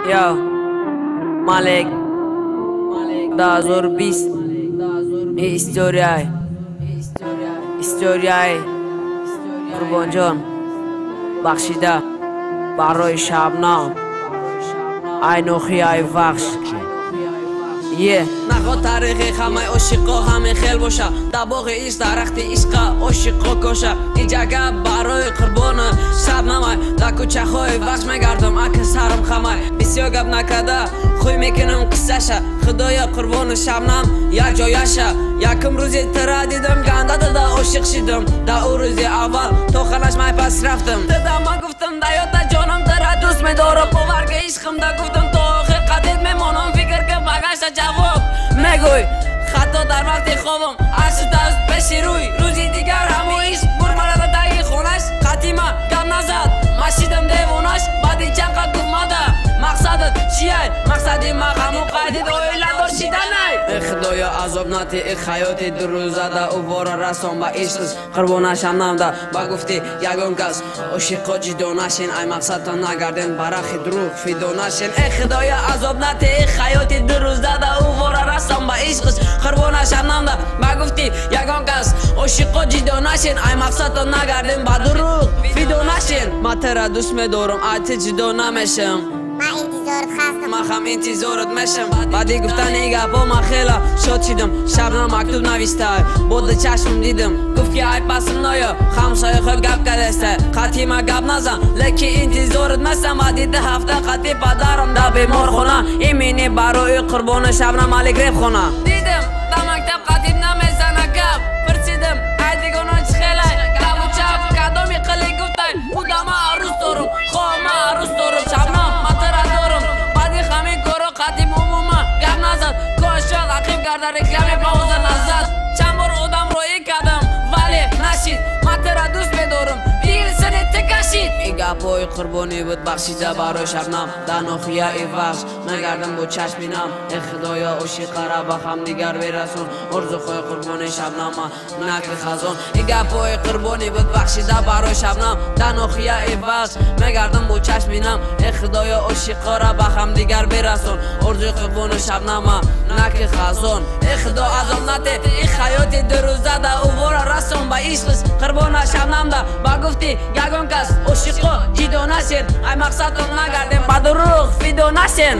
Yo, Малик, 2020. Историяй, историяи Қурбонҷон бахшида барои Шабнам, ай нохияи Вахш. Е нахо таърихи ҳамаи ошиқо ҳамин хел боша, дар боғи ишқ дарахти ишқа ошиқо коша. Иҷа гап барои Қурбону Шабнамай, дар кӯчаҳои Вахш мегардам, ака сарам хамай. Бисёр гап накарда хӯй мекунам қиссаша. Худоё, Қурбону Шабнам як ҷояша. Якум рӯзи тира дидам, ганда дада ошиқ шидам. Дар ӯ рӯзи аввал то ханаш май пас рафтам. Тида ман гуфтам, да ёта ҷонам, тира дӯст медорам. Боварга ишқим да гуфтам, то охир қадид мемонам. Фикр ки багашта ҷавоб мегӯй, хато дар вақти хобам ашудааст пеши рӯй. Рӯзи дигар ҳамо ишқ бурмарада таги хонаш, қатима гап назад, машидам девонаш. Баъди чанд қад гуфт: мақсадат чияй? Мақсади ма ҳамон қайдид оиладор шиданай. Э худоё, азоб нати э ҳаёти дурӯзада, увора расон ба ишқиш Қурбона Шабнамда. Ба гуфти ягон кас ошиқо ҷидо нашин, ай мақсадтон нагарден, барахи дурӯғ фидо нашин. Э худоё, азоб нати э ҳаёти дурӯзада, увора расон ба ишқиш Қурбона Шабнамда. Ба гуфти ягон кас ошиқо ҷидо нашин, ай мақсадтон нагарден, ба дурӯғ фидо нашин. Ман тира дӯст медорам, ай ти ҷидо намешам. Ман интизорат ҳастам. Ман ҳам интизорат мешам. Баъди гуфтани гапҳо ман хела шод шидам. Шабнам мактуб навистай, бода чашмам дидам. Гуфт ки ай пасм ноё, ҳамсоя худ гап кардеста, қатима гап назан, лекин интизорат местам. Баъди 2 ҳафта қати падарам дар беморхона, имини барои Қурбони Шабнам Малик ребхона. Дидам, дар мактаб қатиб намезана гап. Пурсидим, ай дигоно чӣ хелай, гаву чап кадоми қили? Гуфтай, буда ман арӯз дорум, хоҳ ман арӯз дорум. Шабнам, ман тира дорум. Баъди ҳамин коро қатиб умуман гап назад. Кош шояд ақиб гарда, рекламе пауза назад. Чанд бор одам роӣ кардам, вале нашид. Ман тира дӯст медорум, дил сини ту кашид. Ин гапҳои Қурбонӣ буд бахшида барои Шабнам. Дар нохияи Вахш мегардам бо чашми нам. Э худоё, ошиқара ба ҳамдигар бирасон, орзуҳои Қурбони Шабнама накли хазон. Ин гапҳои Қурбонӣ буд бахшида барои Шабнам. Дар нохияи Вахш мегардам бо чашми нам. Э худоё, ошиқора ба ҳамдигар бирасон, орзуи Қурбони Шабнама накли хазон. Э худо, азоб нате и ҳаёти дурӯзада, увора расон ба ишқиш Қурбона Шабнамда. Ба гуфти ягон кас ошиқо ҷидо нашен, ай мақсадтон нагардем, ба дурӯғ фидо нашен.